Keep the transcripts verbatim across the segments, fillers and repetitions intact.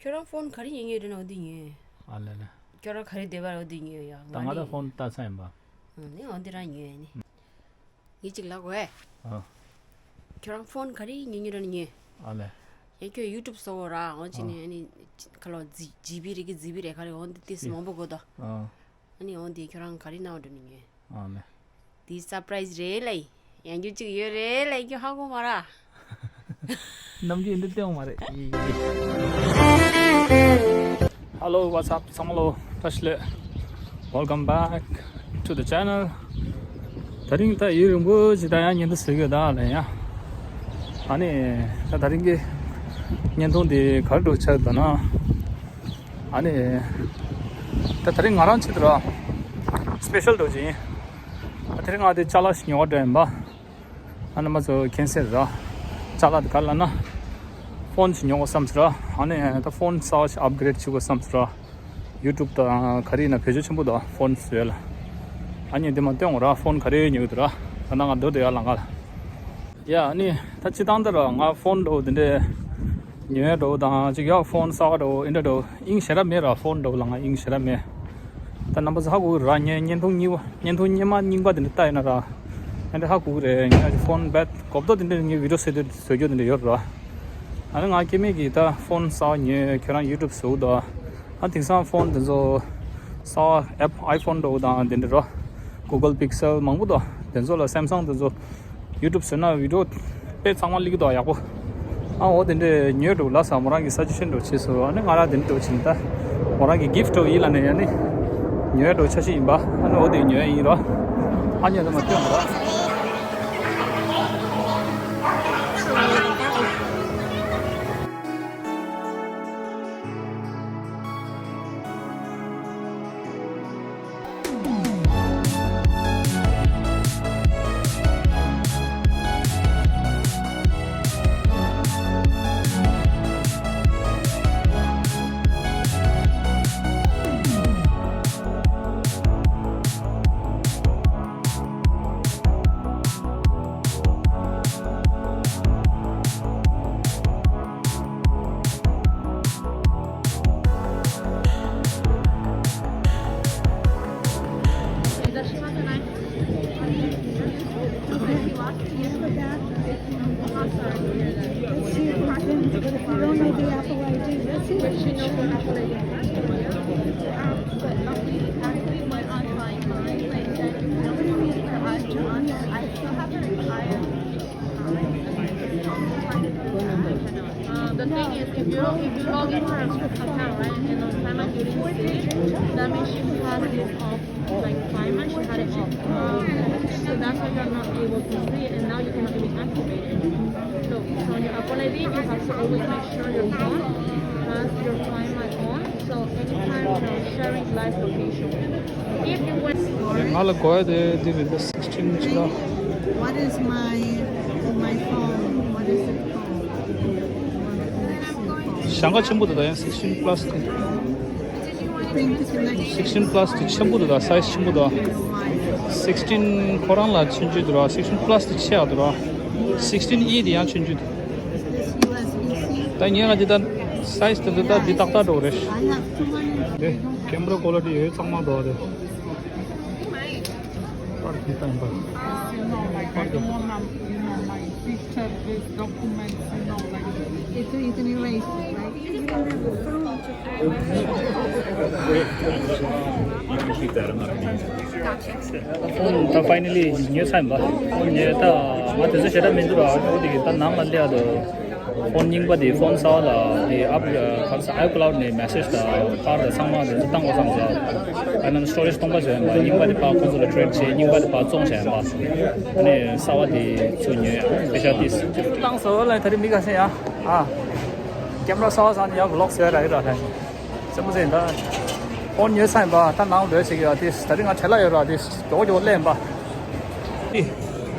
ཁྱོད་རང་ཕོན་ག་རེ་ཉོས་ཉོས་རེད་ན་འོ་འདི་ཉོས། ཨ་ལེ་ལེ། ཁྱོད་རང་ག་རེ་བསྡད་པ་རེད་འོ་འདི་ཉོས་ཡ། ད་ང་ད་ནི་ཕོན་ལྟ་ཚར་ཡིན་པ། ཨ་ནི་འོ་འདི་རང་ཉོས་ནི། ངས་གཅིག་ལབ་དགོས། ཨ། ཁྱོད་རང་ཕོན་ག་རེ་ཉོས་ཉོས་རེད་ན་ཉོས། ཨ་ལེ། ཡ་ཁྱོད་ཡུ་ཊུབ་བཟོ་གོ་ར་འོ་ཅི་ནི་ཨ་ནི་ཁ་ལོ་ཇི་ཇི་བི་རེད་གི་ཇི་བི་རེད་ག་རེ་འོ་འདི་ཏིས་མང་པོ་དགོས་དོ། ཨ། ཨ་ནི་འོ་འདི་ཁྱོད་རང་ག་རེ་ན་འོ་འགྲོ་ནི་ཉོས། ཨ་ལེ། འདི་སར་པ་རའི་ཛི་རེད་ལ། ཡང་རྒྱུ་གཅིག་ཡོད་རེད་ལ་ཁྱོད་ཧ་གོ་མ་ར། ནམ་རྒྱུན་འདི་སྟོན་མ་རེད། Hello, what's up? ཚང་མ་ལོ་བཀྲ་ཤིས་བདེ་ལེགས། Welcome back to the channel. ད་རིང་ད་ཡུན་རིང་པོ་ཅིག་ད་ཡང་བརྙན་ཐུང་བཟོ་གི་ཡོད་ད་ལ་ཡ། ཨ་ནི་ད་ད་རིང་གི་བརྙན་ཐུང་འདི་ག་རེ་འདྲ་ཆགས་ཡོད་ད་ན། ཨ་ནི། ད་དེ་རིང་ང་རང་ཆེད་དུ་ར། སི་པེ་ཤལ་འདྲ་ཅིག་ཡིན། ད་དེ་རིང་ང་དེ་ཅ་ལག་ཞིག་ཉོ་བ་འགྲོ་ཡིན་པ། ཨ་ནི་མ་ཚོ་མཁྱེན་གསལ་ར། ཅ་ལག་དེ་ག་ལ་ན། ཕོན་ཞིག་ཉོ་དགོས་བསམ་ཚུལ་ར། ཨ་ནི་ད་ཕོན་གསར་བ་ཞིག་ཨབ་གི་རེད་བྱེད་དགོས་བསམ་ཚུལ་ར། ཡུ་ཊུབ་དང་ག་རེ་ཡིན་ན་བེད་སྤྱོད་ཆེན་པོ་དང་ཕོན་བཟོས་ལ། ཨ་ནི་འདི་མ་སྟོན་དགོས་ར་ཕོན་ག་རེ་ཉོ་གི་འདུག་ར། ད་ནང་ང་སྡོད་དེ་ཡར་ལངས་ག་ལ། ཡ་ཨ་ནི་ད་སྤྱི་བཏང་འདི་ར་ང་ཕོན་འདྲ་བོ་འདི་འདྲས་ཉོས་འདྲ་བོ་དང་ཅིག་ཡག་ཕོན་གསར་པ་འདྲ་བོ་ཨིན་འདྲ་འདྲ་བོ་དབྱིངས་ཞེ་དྲག་མེད་ར། ཕོན་འདྲ་བོ་ལ་ང་དབྱིངས་ཞེ་དྲག་མེད། ད་རྣམ་པ་ཚོ་ཧ་གོ་གི་ར། ངས་བརྙན་ཐུང་གཉིས་པ་བརྙན་ཐུང་སྔོན་མ་རྙིང་པ་འདི་འདྲ་ལྟ་ཡོད་ན་ར། ཨ་འདྲ་ཧ་གོ་གི་རེད། ངས་ཨ་ཅིག་ཕོན་རྦད་གོ་བརྡ་འདི་འདྲ་ངས་བི་ཌིའོ་བཟོ་དུས་བཟོ་རྒྱུ་འདི་འདྲ་ཡོད་ར། ཨ་ནི་ང་སྐྱེ་དམན་གྱིས་ད་ཕོན་གསར་པ་ཉོས། ཁྱོད་རང་ཡུ་ཊུབ་བཟོ་འདུག་ཨ་དེང་སང་ཕོན་དེ་ཚོ་གསར་པ་ཨེབ་ཨའི་ཕོན་འདྲ་བོ་དང་དེ་འདྲ་ར། གུ་གལ་པིག་སེལ་མང་པོ་འདུག་དེ་ཚོ་ལ་སེམ་སང་དེ་ཚོ། ཡུ་ཊུབ་བཟོས་ན་བི་ཌིའོ་དཔེ་ཚང་མ་སླེབས་ཀྱི་འདུག་ཡག་པོ། ཨ་འོ་དེ་འདྲས་ཉོས་འགྲོ་ལ་ས་མོ་རང་གི་ས་ཅུ་ཤན་འགྲོ་བྱས་སོ། ཨ་ནི་ང་རང་དེ་འདྲས་འགྲོ་བྱིན་ད། མོ་རང་གི་གིཕ་ཊི་འགྲོ་ཡིན་ལ་ནས་ཡ་ནི། ཉོས་འགྲོ་ཆ་ཤས་ཡིན་པ། ཨ་ནི་འོ་དེ་ཉོས་ཡིན་རོ། ཨ་ཉོས་དེ་མ་སྟོན་རོ། Uh, the thing is, if you if you log into her account, right, and on time you didn't see it, that means she has this off, like, time and she had it off. Um, so that's why you're not able to see it, and now you cannot even activate it. So, so on your Apple I D, you have to always make sure your phone has your timer on. So anytime, you know, sharing live location. If you went ང་ལ་དགོས་ཡ་དེ་འདི་རེད། ད་sixteen ཅི་ལ། What is my, my phone? What is it called? ཞེ་དྲག་ཆེན་པོ་འདུག་ད་ཡང་sixteen plus དེ། Sixteen plus དེ་ཆེན་པོ་འདུག་ད་སའི་ཛི་ཆེན་པོ་འདུག sixteen ཁོ་རང་ལ་ཆུང་ཆུང་འདུག་ར། sixteen plus དེ་ཆེ་ཡ་འདུག་ར། sixteen E དེ་ཡང་ཆུང་ཆུང་འདུག་ད་ངས་ང་འདི་ལྟར་སའི་ཛི་དེ་འདི་ལྟར་འདི་ཏག་ཏག་འགྲོ་གི་རེད། དེ་ཀེམ་ར་ཀོ་ལི་ཊི་ཡོད་ཚང་མ་འགྲོ་གི་རེད། པར་འདི་ལྟ་ཡིན་པ། You know, like, I don't wanna, you know, my picture, this documents, you know, like, it's, it's an erase, right? ཕོན་ད་ཕའི་ནལ་ལི་ཉོས་ཚར་ཡིན་པ། ཕོན་ཉོས་ད་ང་དེ་ཚོ་ཞེ་དྲག་མི་འདུག་ར། འོ་དེ་གི་ད་ནང་ལ་སླེབས་ཡ་འདུག་ཕོན་རྙིང་པ་དེ་ཕོན་གསར་པ་ལ་དེ་ཨབ་ག་རེ་ཟེར་ཨའི་ཀ་ལའུ་ཌི་ནས་མེ་སེ་ཇི་དང་པར་དང་ཚང་མ་དེ་ཚོ་བཏང་དགོས་བསམ་སོང་། ཨ་ནི་སི་ཊོ་རེཇ་སྟོང་པ་བཟོས་ཡིན་པ། རྙིང་པ་དེ་ཕར་ཁོང་ཚོ་ལ་ཊེ་རེ་ཌི་བྱས། རྙིང་པ་དེ་ཕར་བཙོང་བྱས་ཡིན་པ། ཨ་ནི་གསར་པ་དེ་ཚུར་ཉོས་ཡ་པེ་ཤ་ཏིས་བཏང་སོང་ལ། ད་རེས་མི་ཁ་ཤས་ཡ་ཨ་ཀེམ་ར་གསར་པ་བཟོས་ནས་ཡ་བི་ལོག་བཟོས་ཡ་ར་ཡོད་ར་ལ། སེམས་པ་ཟིན་ད། ཕོན་ཉོས་ཚར་ཡིན་པ། ད་ནང་ལོས་བྱེད་ཀྱི་ཡོད་དེ། ད་རིང་ང་བྲེལ་ལ་ཡོད་ར་དེ། མགྱོགས་མགྱོགས་ལེན་པ། ཨི།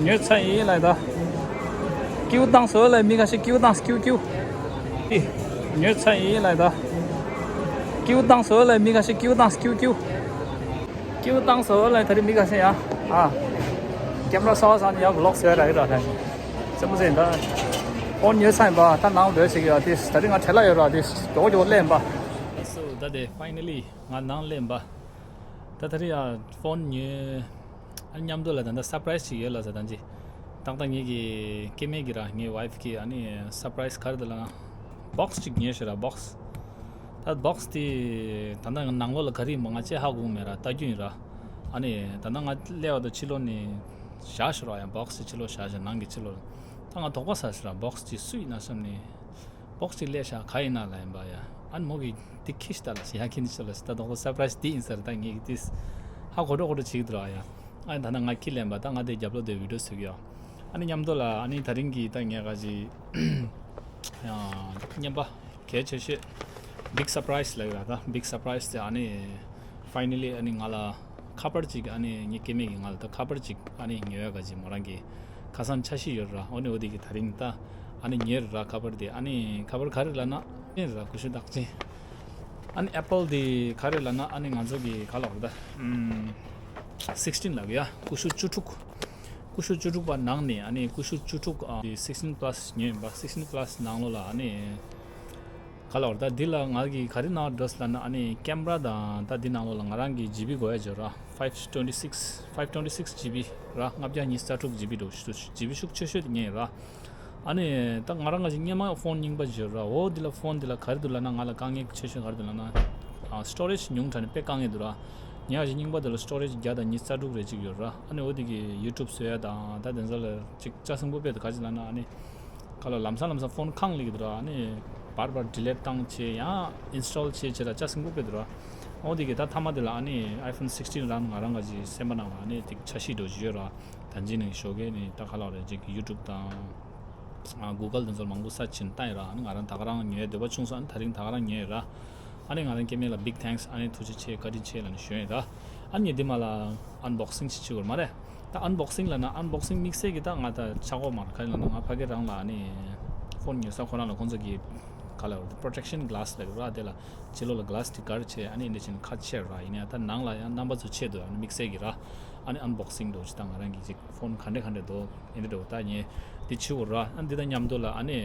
ཉོས་ཚར་ཡིན་ལ་ད། ཀིའུ་བཏང་སོ་ལ་མི་ཁ་ཤས་ཀིའུ་བཏང་ཀིའུ་ཀིའུ། ཨི། ཉོས་ཚར་ཡིན་ལ་ད། ཀིའུ་བཏང་སོ་ལ་མི་ཁ་ཤས་ཀིའུ་བཏང་ཀིའུ་ཀིའུ། ཀིའུ་བཏང་སོ་ལ་ད་རིང་མི་ཁ་ཤས་ཡ། ཨ། ཀེམ་ར་གསར་པ་བཟོས་ནས་ཡ་བི་ལོག་བཟོས་ར་ཡོད་ར་ལ། སེམས་པ་ཟིན་ད། ཨོ་ཉོས་ཚར་ཡིན་པ། ད་ནང་ལོས་ཞིག་ཡོད་དེ། ད་རིང་ང་བྲེལ་ལ་ཡོད་ར་དེ། མགྱོགས་མགྱོགས་སླེབས་ཡིན་པ། ཨ་སོ་ད་དེ་ཕའི་ནལ་ལི་ང་ནང་སླེབས་ཡིན་པ། ད་ད་རིང་ཡ་ཕོན་ཉོས། ཨ་མཉམ་དུ་ལ་ད་ལྟ་སར་པ་རའི་སི་ཅིག་ཡོད་ལ་ས་ད་ཅི། ཏག་ཏག་ངེད་ཀྱི་སྐྱེ་དམན་གྱི་ར་ངའི་ཝའི་ཕི་གི་ཨ་ནི་སར་པ་རའི་སི་ག་རེ་འདུག་ལབ་ན། བོག་སི་ཅིག་ཉོས་ཤག་ར་བོག་སི། ད་བོག་སི་དེ་ད་ལྟ་ནང་ལོགས་ལ་ག་རེ་ཡིན་པ་ང་ཅིག་ཧ་གོ་གི་མེད་ར། ལྟ་རྒྱུ་ཡིན་ར། ཨ་ནི་ད་ལྟ་ང་སླེབས་པ་དང་ཕྱི་ལོགས་ནས་བཞག་ཤག་ར། ཡ་བོག་སི་ཕྱི་ལོགས་བཞག་ཤག་ནང་གི་ཕྱི་ལོགས་ལ། ད་ང་དོགས་པ་ཟ་ཤག་ར། བོག་སི་ཅིག་སུ་ཡིན་ན་བསམ་ནས། བོག་སི་ཅིག་སླེབས་ཤག་ག་ཡིན་ན་ལབ་ཡིན་པ་ཡ། ཨ་ནི་མོ་གིས་འདི་ཁྱེར་ཤོག་ད་ལབ་ཤག་ཡ་ཁྱེར་ནས་ཤོག་ལབ་ཤག་ད་དོགས་པ་སར་པ་རའི་སི་འདི་ཡིན་ས་རེད། ད་ངེད་ཀྱི་དེ་ཧ་གོ་འགྲོ་གོ་འགྲོ་བྱེད་ཀྱི་འདུག་ར་ཡ། ཨ་ནི་ད་ལྟ་ང་ཁྱེར་ལེན་པ། ད་ང་དེ་རྒྱབ་ལོགས་དེ་བི་ཌི་ཡོ་བཟོ་གི་ཡོད། ཨ་ནི་མཉམ་དུ་ལ་ཨ་ནི་ད་རིང་གི་ད་ངས་ག་ཅི་ཡང་རྔན་པ་གལ་ཆེ་ཤོས་བིག་སར་པ་རའི་སི་ལབ་ཡོད་ར། ད་བིག་སར་པ་རའི་སི་དེ་ཨ་ནི་ཕའི་ནལ་ལི་ཨ་ནི་ང་ལ་ཁ་པར་ཅིག་ཨ་ནི་ངའི་སྐྱེ་དམན་གྱིས་ང་ལ་ད་ཁ་པར་ཅིག་ཨ་ནི་ཉོ་ཡ་ག་ཅི་མོ་རང་གི་ཁ་སང་འཆར་གཞི་ཡོད་ར། ཨ་ནི་འོ་དེ་གི་ད་རིང་ད་ཨ་ནི་ཉོས་ར་ཁ་པར་དེ། ཨ་ནི་ཁ་པར་ག་རེ་ལབ་ན་ཨ་ནི་ར་ཀུ་ཤུ་རྟགས་ཅན། ཨ་ནི་ཨེ་པལ་དེ་ག་རེ་ལབ་ན་ཨ་ནི་ང་ཚོ་གི་ག་ལབ་ར་ད། ཨམ། སིག་སི་ཊིན་ལབ་ཡ། ཀུ་ཤུ་བཅུ་དྲུག་ཀུ་ཤུ་བཅུ་དྲུག་པ་ནང་ནས་ཨ་ནི་ཀུ་ཤུ་བཅུ་དྲུག་ཨ་སིག་སི་ཊིན་པ་ལ་སི་ཉོས་ཡིན་པ། སིག་སི་ཊིན་པ་ལ་སི་ནང་ལོགས་ལ་ཨ་ནི་ག་ལབ་ར་ད། འདི་ལ་ང་གིས་ག་རེ་གནང་འདྲ་ལབ་ན་ཨ་ནི་ཀེམ་ར་དང་ད་འདི་ནང་ལོགས་ལ་ང་རང་གི་ཇི་བི་དགོས་ཡ་ཡོད་ར། ཕའིབ་ཊུ་ཝེན་ཊི་སིག་ཕའིབ་ཊུ་ཝེན་ཊི་སིག་ཇི་བི་ར། ལྔ་བརྒྱ་ཉི་ཤུ་རྩ་དྲུག་ཇི་བི་འདྲ་བོ་ཞིག་འདུག་ཇི་བི་ཤུགས་ཆེ་ཤོས་དེ་ངའི་ར། ཨ་ནི་ད་ང་རང་ག་ཅིག་སྔོན་མ་ཕོན་རྙིང་པ་ཅིག་ཡོད་ར། འོ་འདི་ལ་ཕོན་འདི་ལ་ག་རེ་འདུག་ལབ་ན་ང་ལ་དཀའ་ངལ་ཆེ་ཤོས་ག་རེ་འདུག་ལབ་ན། ཨ་སི་ཊོ་རེཇ་ཉུང་དྲགས་ནས་དཔེ་དཀའ་ངལ་འདུག་ར། ངའི་ག་ཅིག་རྙིང་པ་འདི་ལ་སི་ཊོ་རེཇ་བརྒྱ་དང་ཉི་ཤུ་རྩ་དྲུག་རེ་ཅིག་ཡོད་ར། ཨ་ནི་འོ་འདི་གི་ཡུ་ཊུབ་བཟོ་ཡ་དང་ད་དེ་ཚོ་ལ་ཅིག་ལྕགས་སྲིན་པོ་དཔེ་འདུག་ག་ཅིག་ལབ་ན་ཨ་ནི་ག་ལ་ལམ་སང་ལམ་སང་ཕོན་ཁེངས་ལེ་གི་འདུག་ར། ཨ་ནི་བར་བར་ཌི་ལེཊ་བཏང་བྱས་ཡང་ཨིན་སི་ཊོལ་བྱས་བྱས་ལ་ལྕགས་སྲིན་པོ་དཔེ་འདུག་ར། འོ་འདི་གི་ད་མཐའ་མ་དེ་ལ་ཨ་ནི་ཨའི་ཕོན་སིག་སི་ཊིན་རང་ང་རང་ག་ཅིག་སེམས་པ་ནང་ལ་ཨ་ནི་ཏིག་འཆར་གཞི་འདྲ་བོ་ཅིག་ཡོད་ར། ད་གཅིག་ནས་ཞོགས་ཀས་ནས་ད་ག་ལབ་རེད། ཅིག་ཡུ་ཊུབ་དང་ཨ་གུ་གལ་དེ་ཚོར་མང་པོ་སར་ཆེན་བཏང་ཡོད་ར། ཨ་ནི་ང་རང་ད་ག་རང་ཉོ་ཡ་འདོད་པ་བྱུང་སོང་། ཨ་ནི་ད་རིང་ད་ག་རང་ཉོས་ཡོད་ར། ཨ་ནི་ང་རང་སྐྱེ་དམན་ལ་བིག་ཐེངས། ཨ་ནི་ཐུགས་རྗེ་ཆེ་བཀའ་དྲིན་ཆེ་ལབ་ནས་ཞུ་ཡིན་ར། ཨ་ནི་འདི་མ་ལ་ཨན་བོག་སིང་ཞིག་བྱེད་དགོས་མ་རེད། ད་ཨན་བོག་སིང་ལབ་ན་ཨན་བོག་སིང་དམིགས་བསལ་གྱི་ད་ང་ད་ཆག་སྒོ་མ་རེད། ག་རེ་ལབ་ན་ང་ཕ་གི་རང་ལ་ཨ་ནི་ཕོན་ཉོ་ས་ཁོ་རང་ལ་ཁོང་ཚོ་གི་ག་ལབ་རེད། པོ་རོ་ཊེག་ཤན་གི་ལཱ་སི་ལབ་ཀྱི་ར། དེ་ལ་ཕྱི་ལོགས་ལ་གི་ལཱ་སི་དེ་ག་རེ་བྱས་ཨ་ནི་འདི་བྱས་ནས་ཁ་ཕྱེ་ར། ཡིན་ན་ཡང་ད་ནང་ལ་ཡང་རྣམ་པ་ཚོ་ཕྱེ་འདུག་ཨ་ནི་དམིགས་བསལ་གྱི་ར། ཨ་ནི་ཨན་བོག་སིང་འདྲ་བོ་ཅིག་ད་ང་རང་གི་ཅིག་ཕོན་ག་འདྲ་ག་འདྲ་འདུག་ཨེ་འདྲ་འདྲ་བོ་ད་ངས་འདི་བྱེད་དགོས་ར། ཨ་འདི་དང་མཉམ་དུ་ལ་ཨ་ནི་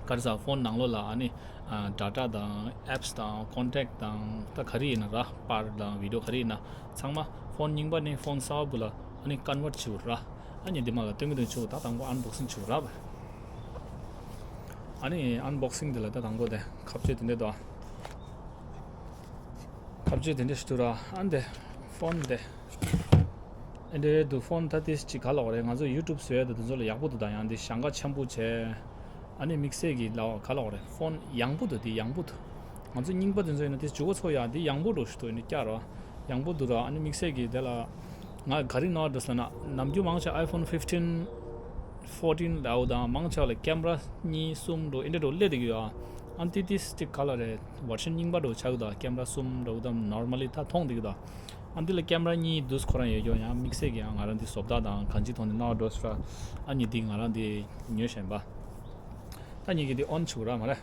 ག་རེ་ཟ་ཕོན་ནང་ལོགས་ལ་ཨ་ནི་ཌ་ཊ་དང་ཨེབ་སི་དང་ཀོན་ཊེག་དང་ད་ག་རེ་ཡིན་ན་ར། པར་དང་བི་ཌི་ཡོ་ག་རེ་ཡིན་ན་ཚང་མ་ཕོན་རྙིང་པ་ནས་ཕོན་གསར་པ་ལ་ཨ་ནི་ཀོན་ཝར་བྱེད་དགོས་ར། ཨ་ནི་འདི་མ་ལ་སྟོན་གི་སྟོན་ཆོག་ད་དང་པོ་ཨན་བོག་སིང་བྱེད་དགོས་ར། ཨ་ནི་ཨན་བོག་སིང་འདི་ལ་ད་དང་པོ་དེ་ཁ་བཅད་དེ་འདྲ་འདུག་ཁ་བཅད་དེ་འདྲ་ཞིག་འདུག་ར། ཨ་འདི་ཕོན་དེ། ཨེ་འདྲ་འདུག་ཕོན་ད་དེ་ཅིག་ག་ལབ་དགོས་རེད། ང་ཚོ་ཡུ་ཊུབ་བཟོ་ཡ་དང་དེ་ཚོ་ལ་ཡག་པོ་འདུག་ད་ཡང་འདི་ཞེང་ཁ་ཆེན་པོ་བྱས། ཨ་ནི་དམིགས་བསལ་གྱི་ལབ་ག་ལབ་དགོས་རེད། ཕོན་ཡང་པོ་འདུག་འདི་ཡང་པོ་འདུག་ང་ཚོ་རྙིང་པ་དེ་ཚོ་ཡིན་ན་དེ་ཇུ་གོ་ཚོ་ཡ་འདི་ཡང་པོ་འདྲ་བོ་ཞིག་འདུག་ཨེ་འདྲ་བསྐྱར་ར་ཡང་པོ་འདུག་ར། ཨ་ནི་དམིགས་བསལ་གྱི་དེ་ལ་ང་ག་རེ་ནོར་འདུག་ཟེར་ན་ནམ་རྒྱུན་མང་ཆེ་ཨའི་ཕོན་ཕིབ་ཊིན་ཕོར་ཊིན་ལབ་དང་མང་ཆེ་བ་ལ་ཀེམ་ར་གཉིས་གསུམ་འདྲ་བོ་ཨེ་འདྲ་འདྲ་བོ་སླེབས་བསྡད་ཀྱི་ཡོད་ཨ། ཨ་ནི་དེ་དེ་ཅིག་ག་ལབ་རེད། ཝར་ཤན་རྙིང་པ་འདྲ་བོ་ཆགས་ཀྱི་འདུག་ཨ། ཀེམ་ར་གསུམ་འདྲ་བོ་དང་ནོར་མལ་ལི་ད་མཐོང་བསྡད་ཀྱི་འདུག་ཨ། ཨ་འདི་ལ་ཀེམ་ར་གཉིས་འདུག་ཁོ་རང་ཡོད་ཀྱང་ཡང་དམིགས་བསལ་གྱི་ཡང་ང་རང་འདི་བཟོ་ལྟ་དང་གང་ཅིའི་ཐོག་ནས་གནང་བ་འགྲོ་ཟེར་ར། ཨ་ནི་འདི་ང་རང་འདི་ཉོས་བཞིན་པ། ད་ངེད་ཀྱིས་འདི་ཨོན་བྱེད་དགོས་ར་མ་རེད།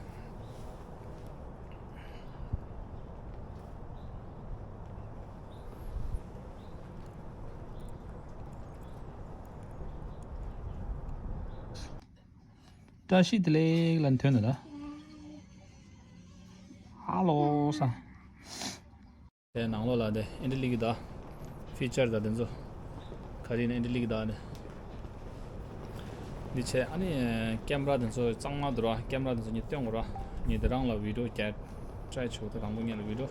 བཀྲ་ཤིས་བདེ་ལེགས་ལ་ཐོན་ནས་ད། ཧ་ལོ་ས། དེ་ནང་ལོགས་ལ་དེ་ཨེ་འདྲ་སླེབས་ཀྱི་འདུག་ཕི་ཅར་དང་དེ་ཚོ་ག་རེ་ཡིན་ན་ཨེ་འདྲ་སླེབས་ཀྱི་འདུག་ཨ་ནི། འདི་བྱས་ཨ་ནི་ཀེམ་ར་དེ་ཚོ་གཙང་མ་འདུག་ར། ཀེམ་ར་དེ་ཚོ་ངས་སྟོན་དགོས་ར། ངས་དེ་རང་ལ་བི་ཌི་ཡོ་རྒྱག་ཊྲའི་བྱེད་དགོས། ད་དང་པོ་ངས་ལ་བི་ཌི་ཡོ།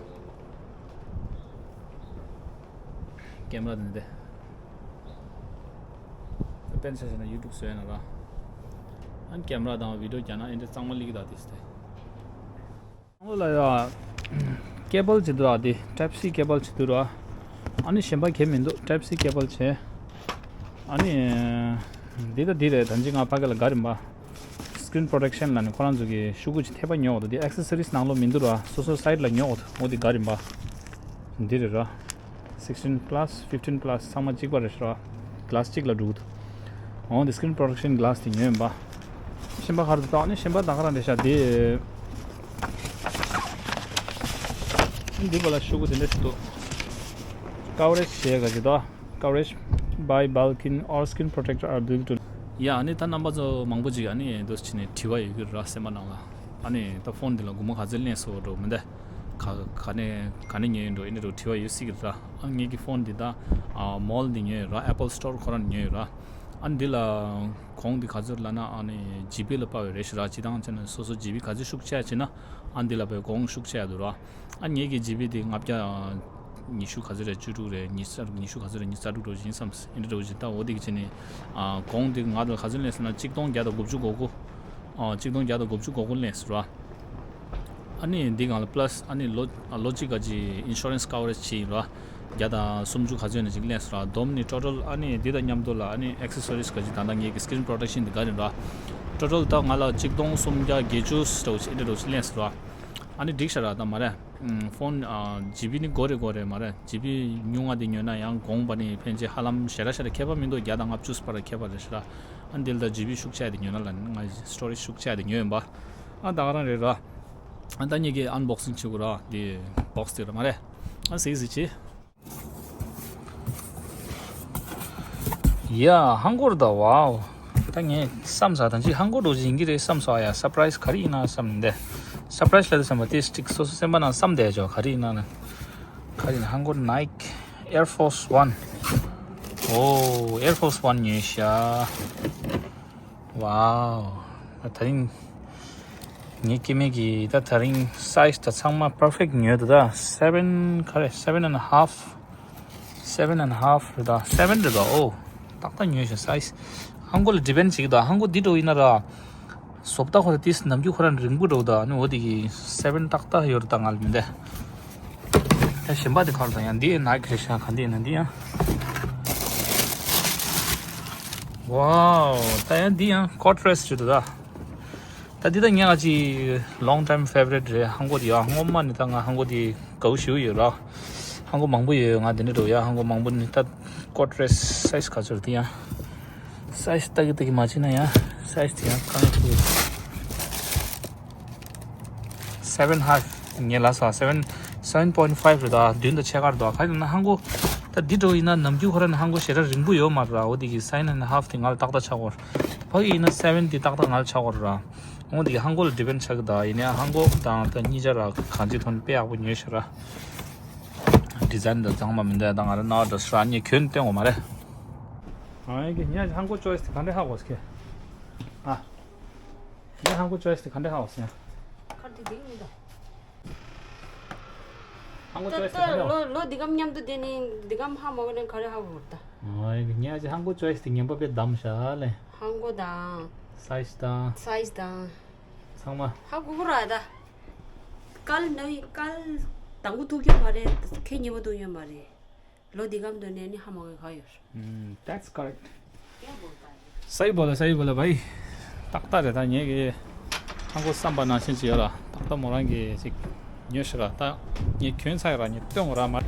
ཀེམ་ར་དེ་འདི། དཔེར་ན་ཆ་བཞག་ན་ཡུ་ཊུབ་བཟོས་ན་ར། ཨ་ནི་ཀེམ་ར་དང་བི་ཌི་ཡོ་རྒྱག་ན་ཨེ་འདྲ་གཙང་མ་སླེབས་ཀྱི་འདུག་དེ་སྟེ། ལ་ཡ། ཀེ་བལ་ཅིག་འདུག་ར། དེ་ཊའིབ་སི་ཀེ་བལ་ཅིག་འདུག་ར། ཨ་ནི་གཞན་པ་གང་ཡང་མི་འདུག་ཊའིབ་སི་ཀེ་བལ་བྱས། ཨ་ནི། འདི་ད་འདི་རེད། ད་ཅི་ང་ཕ་གི་ལ་ག་རེ་ཡིན་པ། སི་ཀི་རིན་པོ་རོ་ཊེག་ཤན་ལབ་ནས་ཁོ་རང་ཚོ་གི་ཤོག་གུ་ཅིག་ཐེབས་པ་ཉོས་འོ་ད། དེ་ཨེག་སེ་སོ་རི་སི་ནང་ལོགས་མི་འདུག་ར། སོ་སོ་སའིཌ་ལ་ཉོས་འོ་ད། འོ་དེ་ག་རེ་ཡིན་པ། འདི་རེད་ར། སིག་སི་ཊིན་པ་ལ་སི་ཕིབ་ཊིན་པ་ལ་སི་ཚང་མ་གཅིག་པ་རེད་ཤག་ར། གི་ལཱ་སི་གཅིག་ལ་འགྲོ་གི་འདུག་འོ་འདི་སི་ཀི་རིན་པོ་རོ་ཊེག་ཤན་གི་ལཱ་སི་དེ་ཉོས་ཡིན་པ། གཞན་པ་ག་རེ་འདུག་ད། ཨ་ནི་གཞན་པ་ད་ག་རང་རེད་ཤག་འདི། འདི་བ་ལ་ཤོག་གུ་དེ་འདྲ་ཞིག་འདུག Coverage ཞེས་ག་ཅིག་འདུག Coverage by Belkin or screen protector are built to ཡ་ཨ་ནི་ད་རྣམ་པ་ཚོ་མང་པོ་ཅིག་ཨ་ནི་འདུག་སེ་བྱས་ནས་དྲི་བ་ཡོད་ཀྱི་རེད་ར། སེམས་པ་ནང་ལ་ཨ་ནི་ད་ཕོན་འདི་ལ་སྒོར་མོ་ག་ཚོད་ལེན་སོང་འགྲོ་མི་འདུག་ག་ག་ནས་ག་ནས་ཉོས་ཡིན་འགྲོ་ཨེ་འདྲ་འགྲོ་དྲི་བ་ཡོད་སྲིད་ཀྱི་རེད་ར། ཨ་ངེད་ཀྱི་ཕོན་འདི་ད་ཨ་མོལ་འདི་ཉོས་ཡོད་ར། ཨེ་པལ་སི་ཊོར་ཁོ་རང་ཉོས་ཡོད་ར། ཨ་འདི་ལ་གོང་འདི་ག་ཚོད་ལབ་ན་ཨ་ནི་ཇི་བི་ལ་དཔག་པའི་རེད་ཤག་ར། སྤྱིར་བཏང་བྱས་ན་སོ་སོ་ཇི་བི་ག་ཚོད་ཤུགས་ཆེ་བྱས་ན་ཨ་འདི་ལ་དཔེ་གོང་ཤུགས་ཆེ་འདུག་ར། ཨ་ངེད་ཀྱི་ཇི་བི་དེ་ལྔ་བརྒྱ་ཉི་ཤུ་ག་ཚོད་རེད། བཅུ་དྲུག་རེད། ཉི་ཤུ་ཉི་ཤུ་ག་ཚོད་རེད། ཉི་ཤུ་རྩ་དྲུག་འགྲོ་བཞིན་བསམ་ཨེ་འདྲ་འགྲོ་བཞིན་ད་འོ་དེ་གི་བྱས་ནས་ཨ་གོང་དེ་ང་ལ་ག་ཚོད་ལེན་སོང་ན་གཅིག་སྟོང་བརྒྱ་དང་དགུ་བཅུ་གོ་དགུ། ཨ་གཅིག་སྟོང་བརྒྱ་དང་དགུ་བཅུ་གོ་དགུ་ལེན་སོང་ར། ཨ་ནི་འདི་སྒང་ལ་པ་ལ་སི་ཨ་ནི་ལོ་ལོ་གཅིག་ག་ཅིག་ཨིན་ཤོ་རན་སི་ཀ་ཝ་རེཇ་བྱས་ཡིན་ར། བརྒྱ་དང་སུམ་ཅུ་ག་ཚོད་ནས་ཅིག་ལེན་སོང་ར། བསྡོམས་ནི་ཊོ་ཊལ་ཨ་ནི་འདི་དང་མཉམ་དུ་ལ་ཨ་ནི་ཨེག་སེ་སོ་རིས་ག་ཅིག་ད་ལྟ་ངེད་ཀྱི་སི་ཀི་རིན་པྲོ་ཊེག་ཤན་འདི་ག་རེད་ར། ཊོ་ཊལ་ད་ང་ལ་གཅིག་སྟོང་སུམ་བརྒྱ་བརྒྱད་ཅུ་ཙམ་ཅིག་ཨེ་འདྲ་འདྲ་ཅིག་ལེན་སོང་ར། ཨ་ནི་འགྲིག་ཤག་ར་ད་མ་རེད། ཕོན་ཨ་ཇི་བི་ནི་དགོས་རེད་དགོས་རེད་མ་རེད། ཇི་བི་ཉུང་ང་དེ་ཉོས་ན་ཡང་གོང་པ་ནི་ཕན་ཆེ་ཧ་ལམ་ཞེ་དྲག་ཞེ་དྲག་ཁྱད་པར་མི་འདུག་བརྒྱ་དང་ལྔ་བཅུ་བར་ཁྱད་པར་རེད་ཤག་ར། ཨ་འདི་ལ་ད་ཇི་བི་ཤུགས་ཆེ་དེ་ཉོས་ན་ལ་ང་སི་ཊོ་རེཇ་ཤུགས་ཆེ་དེ་ཉོས་ཡིན་པ། ཨ་ད་ག་རང་རེད་ར། ཨ་ད་ངེད་ཀྱི་ཨན་བོག་སིང་བྱེད་དགོས་ར། འདི་བོག་སི་དེ་ར་མ་རེད། ཨ་གཟིགས་གཟིགས་བྱེད། ཡ་ཧང་གོ་ར་ད་ཝའོ། ད་ངས་བསམ་ས་ད་ཅི་ཧང་གོ་འགྲོ་ཅི་ཡིན་གྱི་རེད་བསམ་ས། ཡ་སར་པ་རའི་སི་ག་རེ་ཡིན་ན་བསམ་འདི། སར་པ་རའི་སི་ལ་དེ་བསམ་པ་དེ་སི་ཊིག་སོ་སོ་སེམས་པ་ནང་བསམ་བསྡད་ཆོག་ག་རེ་ཡིན་ན་ན། ག་རེ་ཡིན་ཧང་གོ་ནའི་ཀི་ཨེར་ཕོར་སི་ཝན། ཨོ་ཨེར་ཕོར་སི་ཝན་ཉོས་ཤག་ཝའོ། ད་རིང་ངའི་སྐྱེ་དམན་གྱི་ད་ད་རིང་སའི་ཛི་ད་ཚང་མ་པར་ཕེག་ཊི་ཉོས་འདུག་ད་སེ་བེན་ག་རེ་སེ་བེན་ཨེན་ཧ་ཕ། སེ་བེན་ཨེན་ཧ་ཕ་རེད་ད། སེ་བེན་རེད་ད། ཨོ། ཏག་ཏག་ཉོས་ཤག་སའི་ཛི། ཧང་གོ་ལ་ཌི་པེན་ཌི་བྱེད་ཀྱི་ད། ཧང་གོ་འདི་འདྲ་ཡིན་ན་ར། བཟོ་ལྟ་ཁོ་ར་ཏིས་ནམ་རྒྱུན་ཁོ་རང་རིང་པོ་འགྲོ་ད། ཨ་ནི་འོ་དེ་གི་སེ་བེན་ཏག་ཏག་ཡོད་རེད་ད་ང་ལ་མི་འདའ། ད་གཞན་པ་དེ་ཁར་ད་ཡང་འདི་ནའི་ཀི་རེད་ཤག་ག་འདི་ཡིན་ན་འདི་ཡང་། ཝའོ། ད་ཡང་འདི་ཡང་ཀོ་ཊི་རེ་སི་ཞུ་འདུག་ད། ད་འདི་ད་ངས་ང་ཅི་ལོང་ཊའིམ་ཕེ་ཝ་རི་ཊི་རེད། ཧང་གོ་འདི་ཡ་སྔོན་མ་ནས་ད་ང་ཧང་གོ་འདི་དགའ་པོ་ཞེ་པོ་ཡོད་ར། ཧང་གོ་མང་པོ་ཡོད། ང་འདི་འདྲ་འགྲོ་ཡ་ཧང་གོ་མང་པོ་ནས་ད་ཀོ་ཊི་རེ་སི་སའི་ཛི་ག་ཚོད་རེད་འདི་ཡ། སའི་ཛི་ལྟ་གི་ལྟ་གི་མ་བྱེད་ན་ཡ་སའི་ཛི་དེ་ཡང་གང་ཡོད་ཐུབ་ཡོད། སེ་བེན་ཧ་ཕ་ངས་ལབ་སོང་། སེ་བེན་སེ་བེན་པོ་ཡིན་ཊི་ཕའིབ་རེད་ད། བདུན་དང་ཕྱེད་ཀ་རེད་ད། ག་ཡིན་ན་ཧང་གོ་ད་འདི་འདྲ་ཡིན་ན་ནམ་རྒྱུན་ཁོ་རང་ནས་ཧང་གོ་ཞེ་དྲག་རིང་པོ་ཡོད་མ་རེད་ར། འོ་དེ་གི་སེ་བེན་ཨེན་ཧ་ཕ་དེ་ང་ལ་ཏག་ཏག་ཆགས་ཀྱི་ཡོད་རེད། ཕ་གི་ཡིན་ན་སེ་བེན་དེ་ཏག་ཏག་ང་ལ་ཆགས་ཀྱི་ཡོད་རེད་ར། འོ་དེ་གི་ཧང་གོ་ལ་ཌི་པེན་ཌི་ཆགས་ཀྱི་ད། ཡིན་ནའང་ཧང་གོ་དང་ད་གཉིས་ཆ་ར་གང་ཅི་ཐོན་དཔེ་ཡག་པོ་ཉོས་ཤག་ར། ཌི་ཛའིན་དང་གཙང་མ་མི་འདུག་ད་ང་རང་ནང་དུ་ཧྲ་ཉེ་གྱོན་སྟོན་དགོས་མ་རེད། ཨ་ཡིན་གྱི་ཉེ་ཧང་གོ་ཅོའི་སི་དེ་ག་འདྲ་ཧ་གོ་སི་ཁེ། ཨ། ཉེ་ཧང་གོ་ཅོའི་སི་དེ་ག་འདྲ་ཧ་གོ་སི་ཡ། ཁར་དེ་དེ་ཡིན་ད། ཧང་གོ་ཅོའི་སི་དེ་ག་འདྲ་ཧ་གོ། ལོ་ལོ་འདི་གམ་མཉམ་དུ་དེ་ནི་འདི་གམ་ཧ་མ་གོ་ནས་ག་རེ་ཧ་གོ་ད། ཨ་ཡིན་གྱི་ཉེ་ཅི་ཧང་གོ་ཅོའི་སི་དེ་ངན་པ་དཔེ་བདམས་ཤག་ལེ། ཧང་གོ་དང་། སའི་ཛི་དང་། སའི་ཛི་དང་། ཚང་མ། ཧ་གོ་གོ་ར་ད། ཀལ་ནའི་ཀལ་དང་པོ་ཐུག་རྒྱུ་མ་རེད། ཁེ་ཉེ་མ་ཐུག་རྒྱུ་མ་རེད། ལོ་འདི་གམ་དུ་ནས་ནི་ཧ་མ་གོ་ག་ཡོད། ཨུམ། That's correct. ཡ་བོ་ད་རེད། སའི་བོ་ལ་སའི་བོ་ལ་བའི། ཏག་ཏག་རེད་ད། ངས་གི་ཧང་གོ་བསམ་པ་ནང་བཞིན་ཅི་ཡོད་ལ་ཏག་ཏག་མོ་རང་གི་ཅིག་ཉོས་ཤི་ར་ད། ངས་གྱོན་ཚར་ར་ངས་སྟོན་གོ་ར་མ།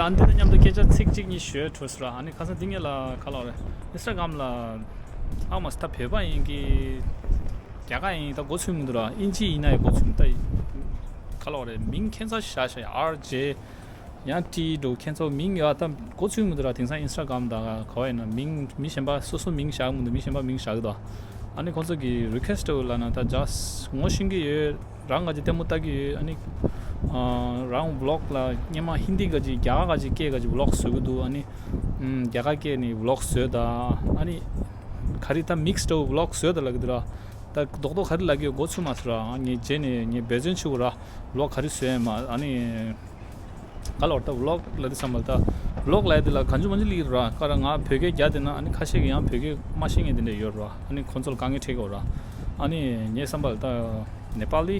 ཡང་འདི་དང་མཉམ་དུ་སྐད་ཆ་ཚིག་གཅིག་གཉིས་ཤོད་ཐུབ་སོང་ར། ཨ་ནི་ཁ་སང་འདི་ངེད་ལ་ག་ལ་རེད། ཨིན་སི་ཊ་གྷ་རམ་ལ་ཨ་མ་སི་ད་བོད་པ་ཡིན་གྱི་རྒྱ་གར་ཡིན་ད་མགོ་ཚོས་མི་འདུག་ར། ཨིན་ཇི་ཡིན་ན་ཡང་མགོ་ཚོས་མི་ད། ག་ལ་རེད། མིང་ཁྱད་མཚར་ཞིག་བཞག་ཤག་ཨར་ཇེ་ཡང་ཏི་འགྲོ་ཁྱད་མཚར་མིང་ཡོད་ད་མགོ་ཚོས་མི་འདུག་ར། དེང་སང་ཨིན་སི་ཊ་གྷ་རམ་ད་ག་བ་ཡིན་ན་མིང་མི་གཞན་པ་སོ་སོ་མིང་བཞག་མི་འདུག་མི་གཞན་པ་མིང་བཞག་གི་འདུག་ཨ་ནི་ཁོང་ཚོ་གི་རི་ཁུ་ཨེ་སི་ཊི་ལ་ན་ད་ཇ་སི་ངོ་ཤེས་ཀྱི་ཡོད། རང་ག་ཅིག་ལྟད་མོ་ལྟ་གི་ཡོད། ཨ་ནི་ཨ་རང་ཝི་ལོག་ལ་སྔོན་མ་ཧིན་དི་ག་ཅིག་རྒྱ་གར་ག་ཅིག་སྐད་ག་ཅིག་ཝི་ལོག་བཟོ་གི་འདུག་ཨ་ནི་ཨམ་རྒྱ་གར་སྐད་ནས་ཝི་ལོག་བཟོས་ད། ཨ་ནི་ག་རེ་ད་མིག་སི་ཌ་ཝི་ལོག་བཟོས་ད་ལབ་གི་འདུག་ར། ད་རྡོག་རྡོག་ག་རེ་ལབ་གི་ཡོད་མགོ་ཚོས་མ་སོང་ར། ཨ་ངས་རྗེས་ནས་ངས་འབད་བརྩོན་བྱེད་དགོས་ར། ཝི་ལོག་ག་རེ་བཟོས་ཡིན་མ་ཨ་ནི། ག་ལ་བར་ད་ཝི་ལོག་ལབ་དུས་ཙམ་པ་ལ་ད་ཝི་ལོག་ལབ་ཡ་དེ་ལ་གང་བྱུང་མང་བྱུང་སླེབས་ཀྱི་རེད་བ། ག་རེ་ང་བོད་སྐད་རྒྱག་བསྡད་ན་ཨ་ནི་ཁ་ཤས་ཀྱིས་ཡང་བོད་སྐད་མ་ཤེས་མཁན་དེ་འདྲ་ཡོད་རེད་བ། ཨ་ནི་ཁོང་ཚོ་ལ་དཀའ་ངལ་འཕྲད་ཀྱི་ཡོད་རེད། ཨ་ནི་ངའི་བསམ་པ་ལ་ད་ནེ་པ་ལི།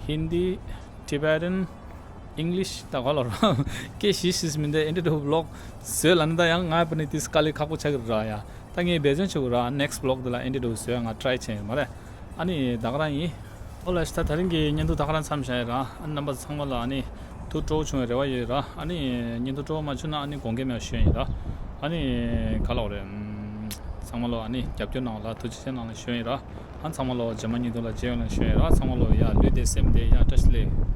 ཧིན་དི། ཊི་བེ་ཊན། ཨིང་ལིཤ་ད་ག་ལ་བར་སྐད་བཞི་ཤིག་མིན་ད་ཨེ་འདྲ་འདྲ་ཝི་ལོག་བཟོས་ལབ་ན་ད་ཡང་ང་ཕ་ནི་དེ་དཀའ་ལས་ཁག་པོ་ཆགས་ཀྱི་རེད་ཡ། ད་ངས་འབད་བརྩོན་བྱེད་དགོས་ར། ནེག་སི་ཊི་ཝི་ལོག་དེ་ལ་ཨེ་འདྲ་འདྲ་བཟོས་ང་ཊི་རའི་བྱས་ཡོད་མ་རེད། ཨ་ནི་ད་ག་རང་ཡིན། ཨོ་ལགས་ད་ད་རིང་གི་བརྙན་ཐུང་ད་ག་རང་མཚམས་བཞག་ཡིན་ར། ཨ་ནི་རྣམ་པ་ཚང་མ་ལ་ཨ་ནི་ དུ་སྤྲོ་བོ་བྱུང་བའི་རེ་བ་ཡོད་ར། ཨ་ནི་བརྙན་ཐུང་སྤྲོ་བོ་མ་བྱུང་ན་ཨ་ནི་དགོངས་འགལ་མེད་པ་ཞུ་ཡིན་ར། ཨ་ནི་ག་ལབ་རེད། ཚང་མ་ལོ་ཨ་ནི་རྒྱབ་སྐྱོར་གནང་བ་ལ་ཐུགས་རྗེ་ཆེ་གནང་ལ་ཞུ་ཡིན་ར། ཨ་ཚང་མ་ལོ་རྗེས་མ་བརྙན་ཐུང་ལ་མཇལ་ཡོང་ལ་ཞུ་ཡིན་ར། ཚང་མ་ལོ་ཡ་ལུས་བདེ་སེམས་བདེ་ཡ་བཀྲ་ཤིས་བདེ་ལེགས།